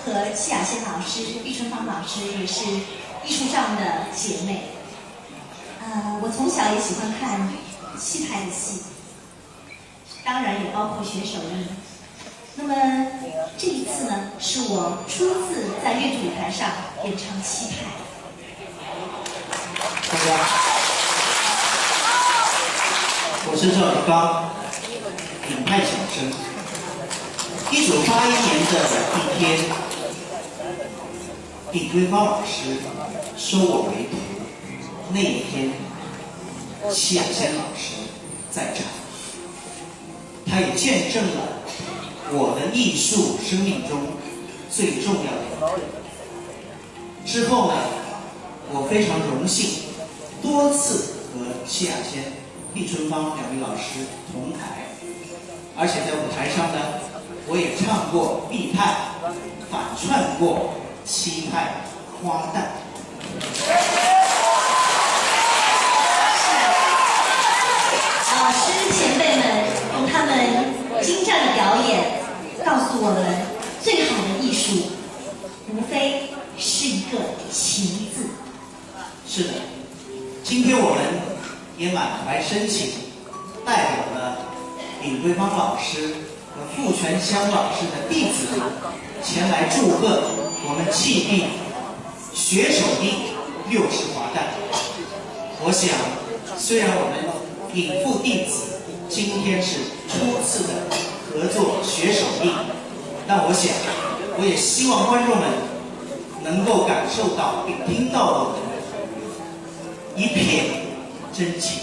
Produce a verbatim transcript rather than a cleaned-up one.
和谢雅仙老师、毕春芳老师也是艺术上的姐妹。呃，我从小也喜欢看戚派的戏，当然也包括学手艺。那么这一次呢，是我初次在越剧舞台上演唱戚派。大家好，我是赵永刚，尹派小生。一九八一年的一天，尹桂芳老师收我为徒，那一天，戚雅仙老师在场，他也见证了我的艺术生命中最重要的一刻。之后呢，我非常荣幸多次和戚雅仙、毕春芳两位老师同台，而且在舞台上呢，我也唱过毕派，反串过戚派花旦。老师前辈们用他们精湛的表演，告诉我们最好的艺术，无非是一个情字。是的，今天我们也满怀深情，代表了尹桂芳老师和傅泉香老师的弟子们前来祝贺我们戚毕学手艺六十华诞。我想，虽然我们尹傅弟子今天是初次的合作学手艺，但我想，我也希望观众们能够感受到并听到我们一片真情。